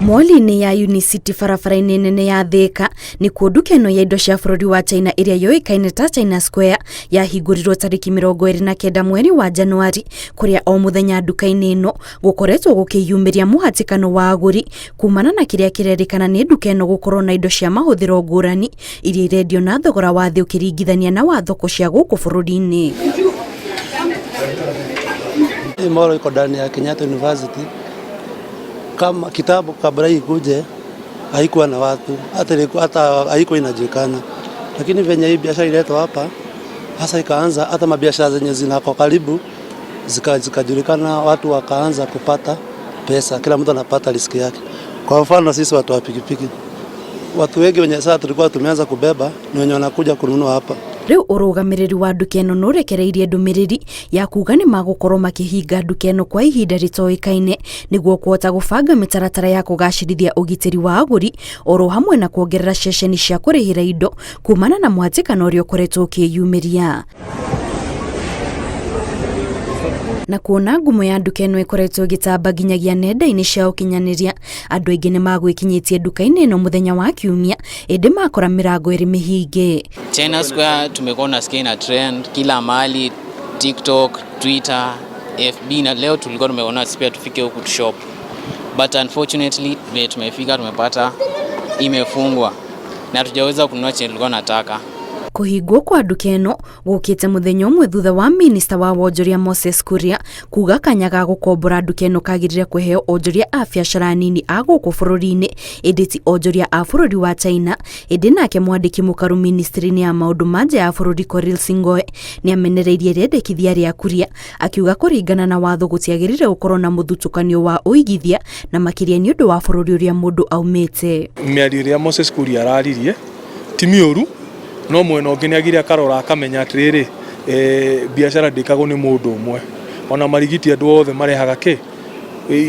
Mall-inĩ ya Unicity barabara-inĩ nene ya Thika nĩkuo nduka ĩno ya indo cia bũrũri wa China ĩrĩa yũĩkaine ta China Square yahingũrirwo tarĩki 29 mweri wa Januari, kũrĩa o mũthenya nduka-inĩ ĩno gũkoretwo gũkĩyumĩria mũhatĩkano wa agũri kumana na kĩrĩa kĩrerĩkana nĩ nduka ĩno gũkorwo na indo cia mahũthĩro ngũrani iria irendio na thogora wa thĩ ũkĩringithania na wa thoko cia gũkũ bũrũri-inĩ. Hii mall iko ndani ya Kenyatta University. Kama kitambo kabla hii ikuje haikuwa na watu hata ilikuwa hata haikuwa inajulikana, lakini venye hii biashara iletwa hapa hasa ikaanza, hata mabiashara zenye zinako karibu zikajulikana, watu wakaanza kupata pesa, kila mtu anapata riziki yake. Kwa mfano sisi watu wa pikipiki, watu wengi wenye sasa tulikuwa tumeanza kubeba ni wenye wanakuja kununua hapa. Rĩu ũrũgamĩrĩri wa nduka ĩno nĩũrekereirie ndũmĩrĩri ya kuga nĩ magũkorwo makĩhinga nduka ĩno kwa ihinda rĩtoĩkaine nĩguo kũhota gũbanga mĩtaratara ya kũgacĩrithia ũgitĩri wa agũri oro hamwe na kuongerera ceceni cia kũrĩhĩra indo kumana na mũhatĩkano ũrĩa ũkoretwo ũkĩyumĩria. Na kuona ngumo ya nduka ĩno ĩkoretwo ĩgĩtamba nginyagia nenda-inĩ cia ũkinyanĩria, andũ aingĩ nĩ magwĩkinyĩtie nduka-inĩ ĩno mũthenya wa Kiumia, ĩndĩ makora mĩrango ĩrĩ mĩhinge. China Square tumekuwa nasikia ina trend kila mahali, TikTok, Twitter, FB, na leo tulikuwa tumeona pia tufike huku shop, but unfortunately vile tumefika tumepata imefungwa na hatujaweza kununua chenye tulikuwa nataka. Kũhingwo kwa nduka ĩno gũkĩte mũthenya ũmwe thutha wa minista wa wonjoria Moses Kuria kuga kanya ga gũkombora nduka ĩno kagĩrĩire kũheo onjoria a biacara nini a gũkũ bũrũri-inĩ, ĩndĩ ti onjoria a bũrũri wa China. Ĩndĩ nake mwandĩki mũkaru ministry-inĩ ya maũndũ ma nja ya bũrũri Korir Sing'oei nĩamenereirie rĩendekithia rĩa Kuria, akiuga kũringana na watho gũtiagĩrĩire gũkorwo na mũthutũkanio wa ũigithia na makĩria nĩ ũndũ wa bũrũri ũrĩa mũndũ aumĩte. Mĩario ĩrĩa Moses Kuria araririe ti mĩũru, no mwena ũngĩ nĩ agire akarora akamenya atĩrĩrĩ, biacara ndĩkagwo nĩ mũndũ ũmwe, ona marigiti andũ othe marehaga kĩ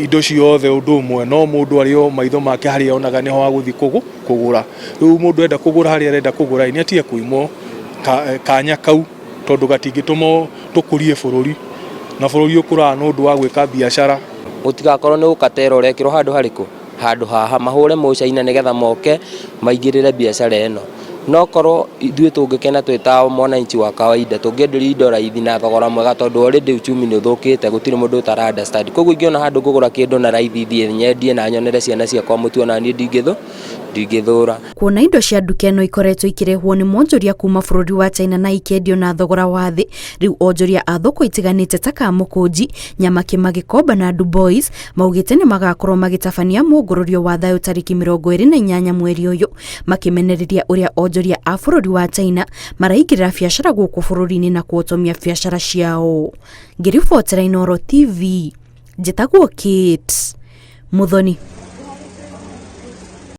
indo ciothe ũndũ ũmwe, no mũndũ arĩ o maitho make harĩa onaga nĩho agũthiĩ kũgũra. Rĩu mũndũ enda kũgũra harĩa arenda kũgũra, nĩ atige kũimwo kanya kau, tondũ gatingĩtũma tũkũrie bũrũri, na bũrũri ũkũraga nĩ ũndũ wa gwĩka biacara. Gũtigakorwo nĩ gũkatera ũrekĩrwo handũ harĩkũ, handũ haha mahũre mũcaina nĩgetha moke maingĩrĩre biacara ĩno. No korwo ithuĩ tũngĩkena twĩ ta mwananchi wa kawaida, tũngĩenderio indo raithi na thogora mwega, tondũ already uchumi nĩ ũthũkĩte, gũtirĩ mũndũ ũtara understand. Koguo ingĩona handũ ngũgũra kĩndũ na raithi thiĩ nyendie na nyonere ciana ciakwa mũtu, ona niĩ ndingĩthũra. Kuona indo cia nduka ĩno ikoretwo ikĩrehwo nĩ mwonjoria kuma bũrũri wa China na ikendio na thogora wa thĩ, rĩu onjoria a thoko itiganĩte ta Kamũkũnji, Nyamakima, Gĩkomba na Dubois maugĩte nĩ magakorwo magĩtabania mũngũrũrio wa thayũ tarĩki 28 mweri ũyũ, makĩmenereria ũrĩa onjoria a bũrũri wa China maraingĩrĩra biacara gũkũ bũrũri-inĩ na kuotomia biacara ciao. Ngĩribotera Inooro TV, njĩtagwo Kate Muthoni.